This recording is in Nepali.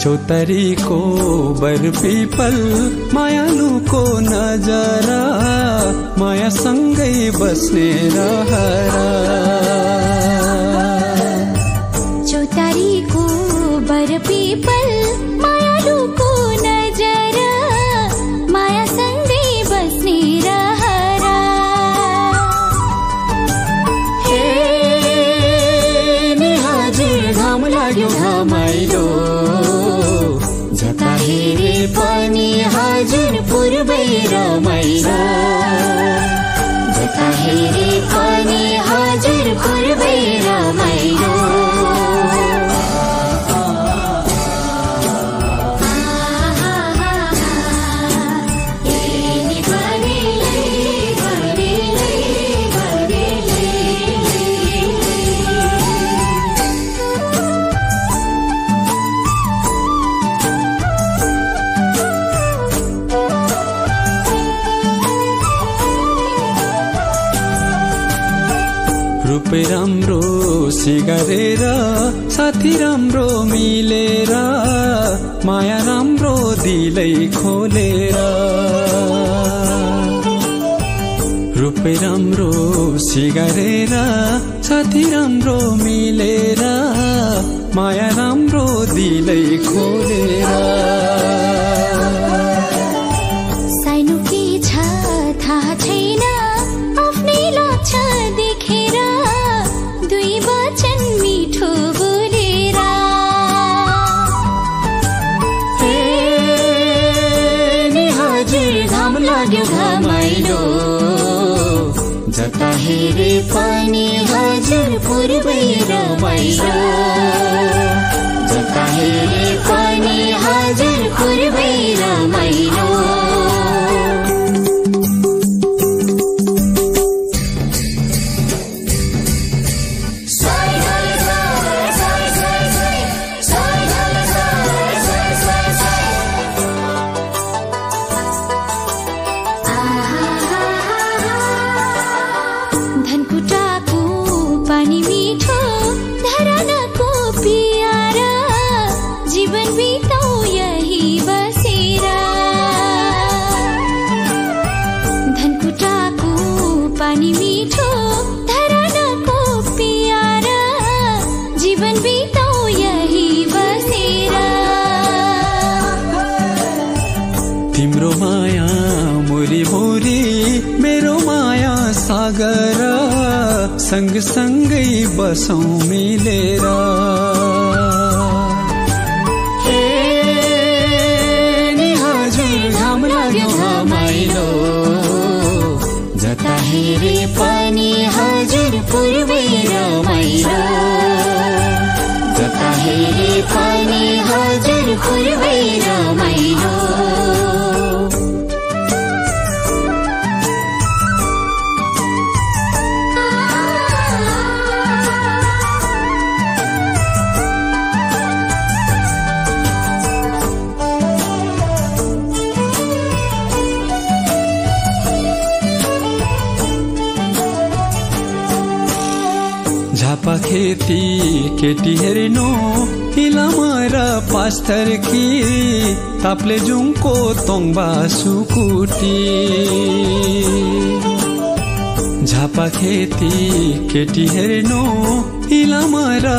चौतारीको बर पिपल मायालुको नजरा मायासँगै बस्ने रहरा चौतारीको बर पिपल मायालुको नजरा मायासँगै बस्ने रहरा हे नि हजुर घाम लाग्यो घमाइलो जता हेरे पनि हजुर पूर्वै रमाइलो जता हेरे पनि हजुर पूर्वै रमाइलो रूपै राम्रो सिगारेर साथी राम्रो मिलेर माया राम्रो दिलै खोलेर रूपै राम्रो सिगारेर साथी राम्रो मिलेर माया राम्रो दिलै खोलेर साइनो के छ थाहा छैन आफ्नै लाग्छ देखेर दुई वचन मिठो बोलेर हे नि हजुर घाम लाग्यो घमाइलो जता हेरे पनि हजुर पूर्वै रमाइलो जता हेरे पनि हजुर पूर्वै रमाइलो धनकुटाको पानी मिठो धरानको पियारा जीवन बिताऊ यही बसेर धनकुटाको पानी मिठो धरानको पियारा जीवन बिताऊ यही बसेर तिम्रो माया मुरी मुरी मेरो माया सागर सँग सँगै बसौं मिलेर हे नि हजुर घाम लाग्यो घमाइलो जता हेरे पनि हजुर पूर्वै रमाइलो जता हेरे पनि हजुर पूर्वै रमाइलो झापा खेती केटी हेर्नु हिलामा र पास्तर कि ताप्ले जुङको तोङबा सुकुटी झापा खेती केटी हेर्नु हिलामा र